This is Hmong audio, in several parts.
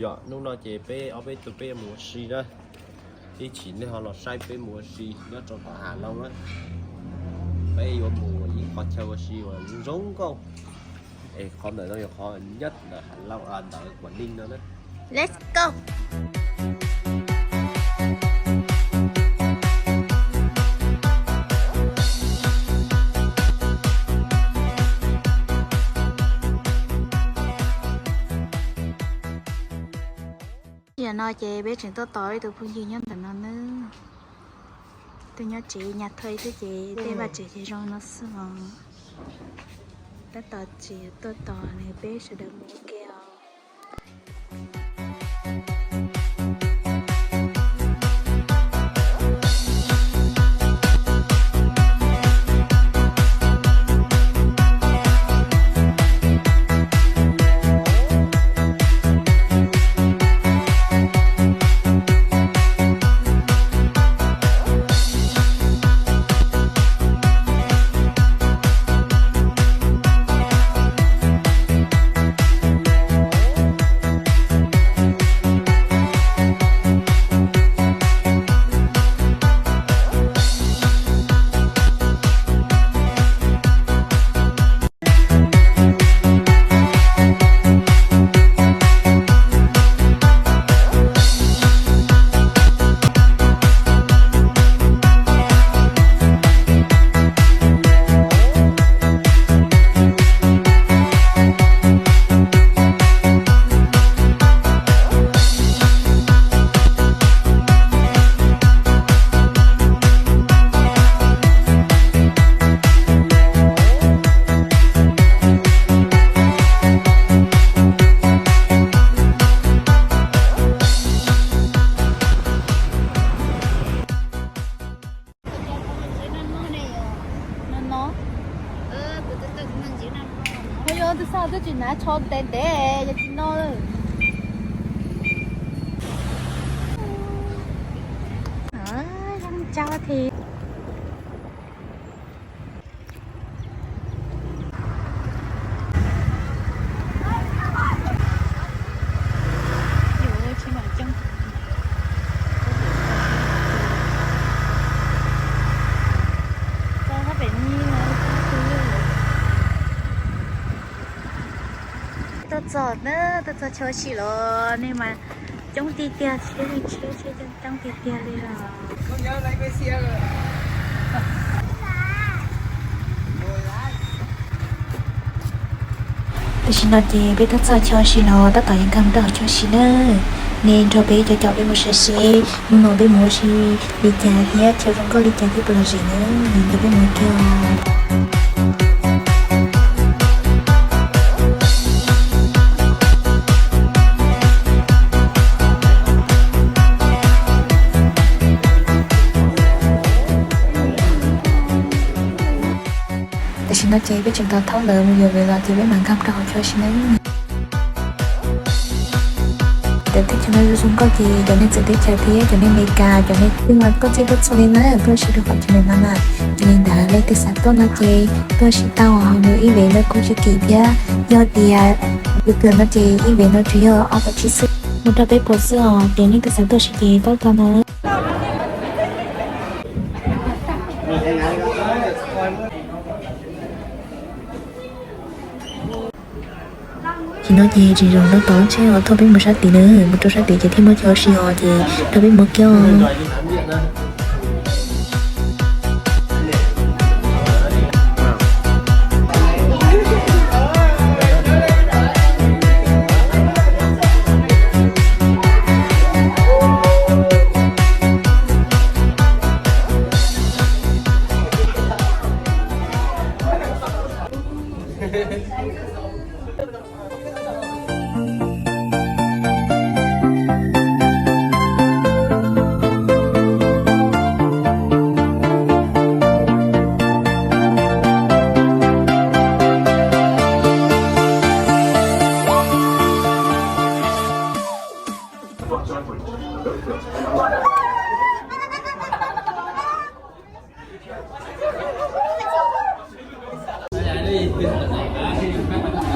Yog hnub no ces peb ob peb tug peb yuav mus ua si na. Ib chim nej ho los saib peb mus ua si nyob rau tom Hav Looj na. Peb yuav mus ib qhov chaw ua si uas zoo nkauj, es qhov ntawm no yog qhov nyob ntawm Hav Looj, ntawm Quảng Ninh no na. Let's go. Yam no ces peb tseem tuaj tos ib tug phooj ywg nyob ntawm no nawb. Tus nyob tsev nyas thawj xwb ces tej vaj tsev ces zoo no xwb os. Tab tom tseem tuaj tos nws peb sawv daws mus ua ke os. No no. Ua yog twb xav twb tsis hnav tsho ntev ntev yog tsis no. Zoo cab thiab. Tuaj txog na, tuaj txog chaw ua si los nej mas coob tiag tiag, tsheb tsheb tsheb coob tiag tiag li os. Tam sim no ces peb tuaj txog chaw ua si los tab tom yuav nkag mus rau hauv chaw ua si na. Nej nrog peb cov caum peb mus saib seb hnub no peb mus ua si li cas thiab chaw zoo nkauj li cas thiab puas lom zem na. Nrog peb mus kiag. Tam sim no ces peb tseem tos thaub lawv mus yuav pem los ces peb mam nkag rau hauv chaw ua si na. Cov teb chaws no zoo zoo nkauj ces cov neeg txawv teb chaws thiab cov neeg Amelikas cov neeg twb mas tuaj txij tuaj txhua li na, tuaj ua si rau qhov chaw no mas. Yog li ntawd leej twg xav tuaj no ces tuaj ua si tau, nws ib vej no kuj tsis kim thiab. Yog tias tus twg no ces ib vej no tsuas yog ob puas tsib xwb, mus rau peb puas xwb os. Ces leej twg xav tuaj ua si ces tuaj tau no. Tam sim no ces tseem zaum no tos tsheb os, thauj peb mus sab tid na, mus rau sab tid ces thiaj muaj chaw ua si os, ces thauj peb mus kiag.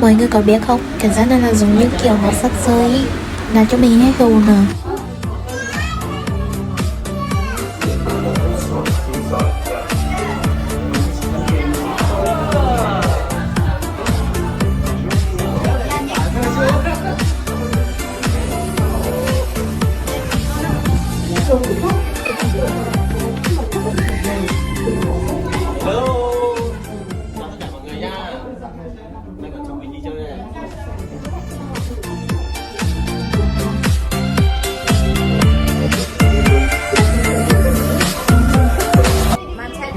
Mọi người có biết không? Cảm giác này là giống như kiểu nó sắp rơi ý. Là cov me nyuam hais hu na. Hello. Chào tất cả mọi người nha. May còn chụp hình đi chơi này.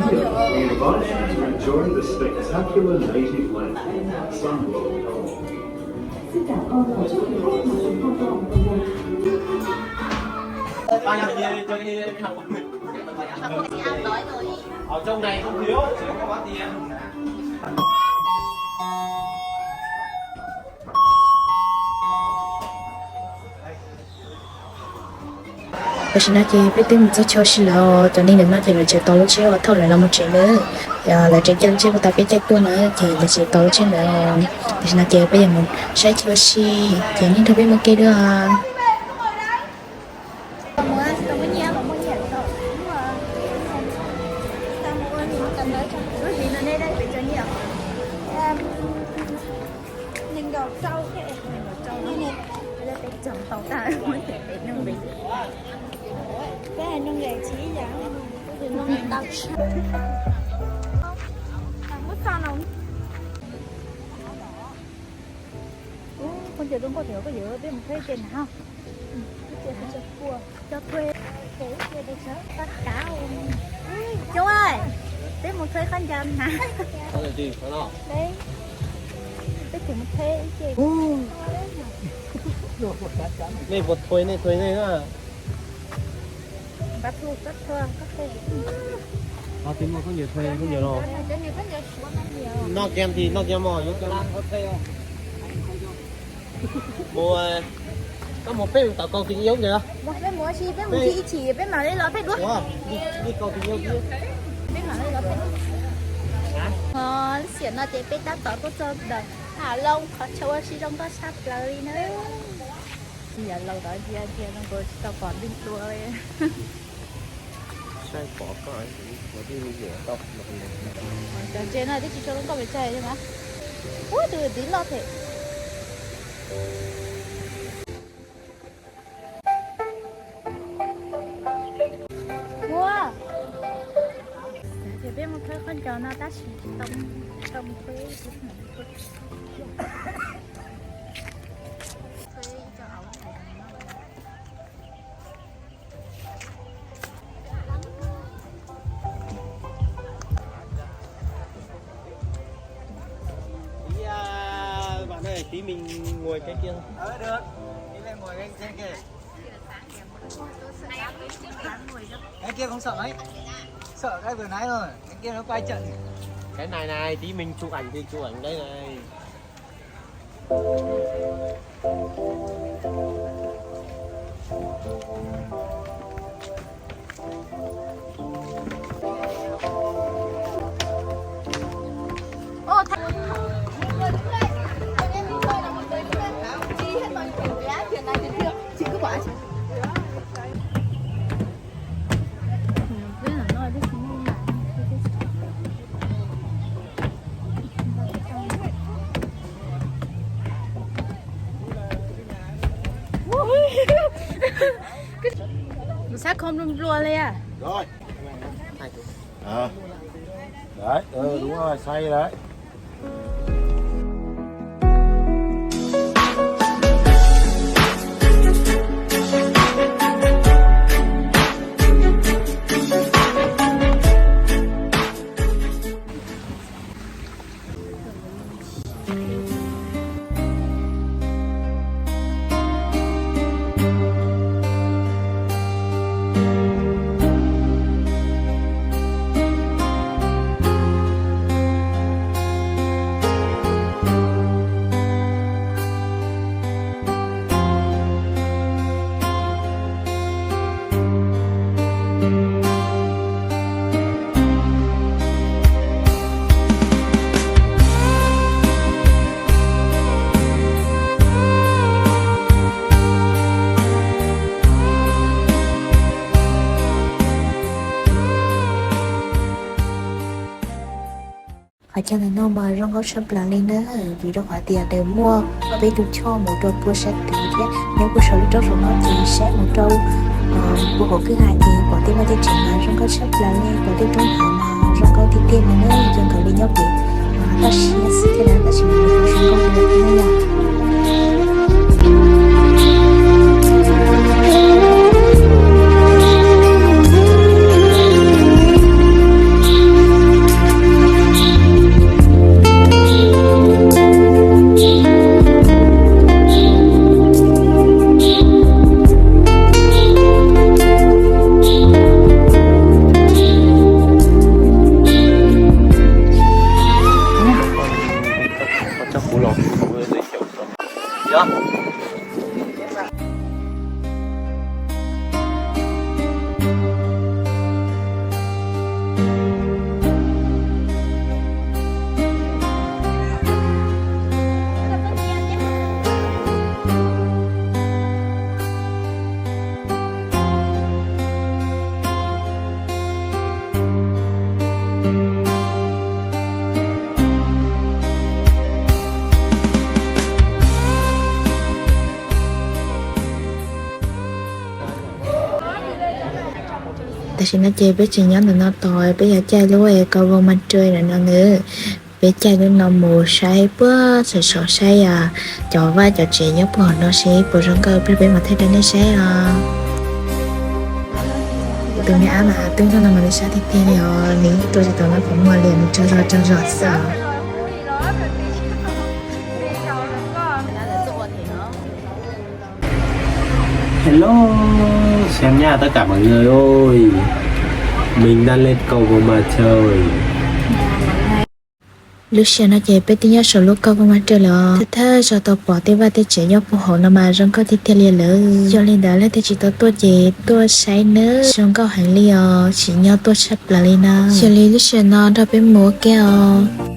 We invite you to enjoy the spectacular native land, Sunblock. Ở trong này không thiếu, chỉ có có tiền. Tam sim no ces peb twb mus txog chaw ua si lawm, cov neeg ntawm no ces lawv tseem tos lub tsheb uas thauj lawv los mus tsev na. Yog lawv tseem caij lub tsheb uas tas peb caij tuaj na, ces lawv tseem tos lub tsheb ntawd. Tam sim no ces peb yuav mus saib chaw ua si, ces nej nrog peb mus ke dua. Nees nkaum rau, nees nkaum rau, peb tau tag, peb nug nqe tsis ib yam, nug nqe ntau tshaj. Muab txog no. Ub, khaub ncaws zoo nkauj thiab, koj yuav peb mus thaij ib ce na. Ib ce, ib ce puas, cho thuê, ib ce, ib ce, tab kav. Coob, peb mus thuê khaub ncaws na. Peb, peb tseem mus thuê ib ce. Nej puas thuê, nej thuê nej na. Koj thuê, koj thuê. Ho twb muaj khaub ncaws thuê, khaub ncaws los. Noj kiag thì noj kiag mog, yuav kiag. Mus, koj mus peb mus tau kaus tias yuav ntawd. Peb mus ua si, peb mus ua si ib chim peb mam li los peb duab. Peb mam li los peb duab. Ho lub sij hawm no ces peb tab tom tuaj txog ntawm Hav Looj qhov chaw ua si zoo nkauj tshaj plaws li na. Tsis yog laus tod ntsia ntsia zoo nkaus tsis tau pom neeg dua li. Saib pom koj, ua tij yuam tau. Cov ntses no twb tsis tshua zoo nkauj pes tsawg li mas. Ub, tus tiv loj thiab. Muaj. Xav tias peb mus thawb khaub ncaws no tab sis tsis tau, tsis tau mus thawb. Tí, à, bạn ơi, tí mình ngồi cái kia thôi. Ờ, được. Tí mình ngồi cái trên kia. Cái kia không sợ ấy. Sợ cái vừa nãy rồi. Cái kia nó quay trận. Cái này này, tí mình chụp ảnh thì chụp ảnh đây này. Sab khom nplua nplua li a. Rồi. À. Đấy, ừ, đúng rồi, xoay đấy. Cov ntawm no mas zoo nkauj tshaj plaws li na, vim rau qhov tias lawv muaj peb tus choj mus rau puag sab tid thiab nyob puag saum lub roob saum no ces saib mus rau puag hauv kwj ha ces pom tej vaj tej tsev mas zoo nkauj tshaj plaws li, pom tej roob hav mas zoo nkauj tiag tiag li na, zoo nkauj li nyob pem toj siab xwb thiab na, tab sis mas zoo nkauj li thiab na yom. Tam sim no ces peb tseem nyob ntawm no tos peb yuav caij lub kaus voo mas rau ntawm no nawb. Peb caij lub no mus saib puag saum saib cov vaj cov tsev nyob puag hauv no seb puas zoo nkauj, peb mam thaij rau nej saib os. Tus me ab mas twb nrog no mas nws saib tiag tiag li os, nws rua tsis tau nws qhov muag li, nws tsaug zog tsaug zog xwb os. Hello, xin chào tất cả mọi người ơi. Mình đang lên cầu Vàng Mã chơi. Lub sij hawm no ces peb twb nyob saum lub kaus voo mas rau lawm os. Thawj thawj zaug tau pom tej vaj tej tsev nyob puag hauv no mas zoo nkauj tiag tiag li lawm. Yog li ntawd leej twg tsis tau tuaj ces tuaj saib nawb, zoo nkauj heev li os, tsim nyog tuaj tshaj plaws li na. Yog li lub sij hawm no nrog peb mus ua ke os.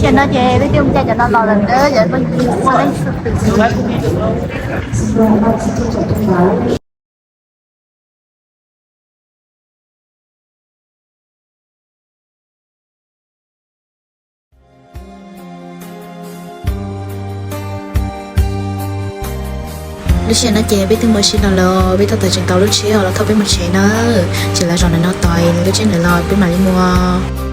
Tam no ces peb twb mus caij cov no los lawm na, cov no ua leej xwb twm. Lub sij hawm no ces peb twb mus ua si no lawm, peb tab tom tseem tau lub tsheb los thauj peb mus tsev na. Ces lawv zaum ntawm no tos lub tsheb ntawd los peb mam li mus.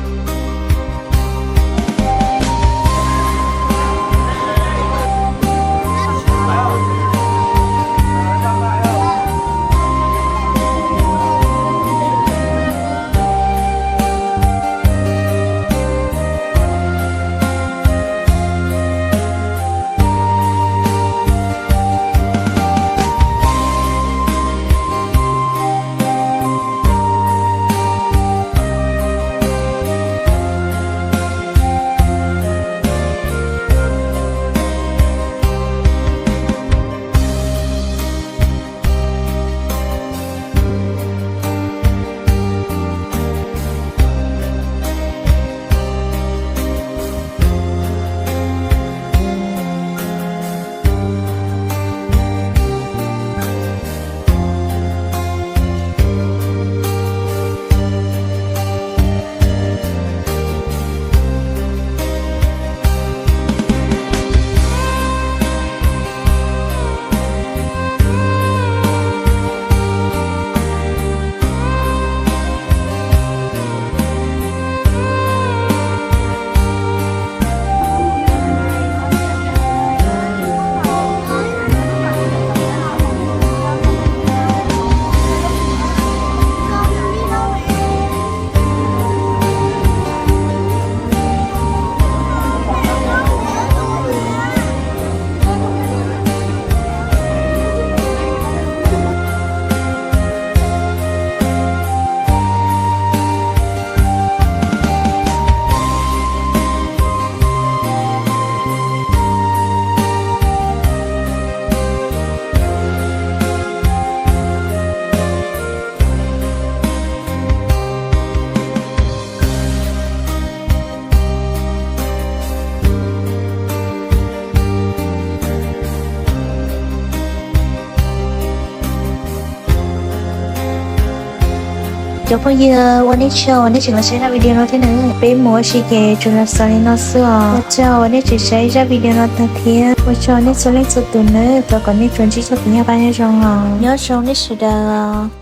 Cov phooj ywg, ua nej tsaug uas nej tseem los saib zaj video no thiab nawb. Peb mus ua si ces tsuas los xaus li no xwb os. Ua tsaug uas nej tseem saib zaj video no tag thiab ua tsaug nej txhua leej txhua tus nawb. Thov kom nej tsuas ntsib txoj kev noj qab nyob zoo os. Nyob zoo nej sawv daws.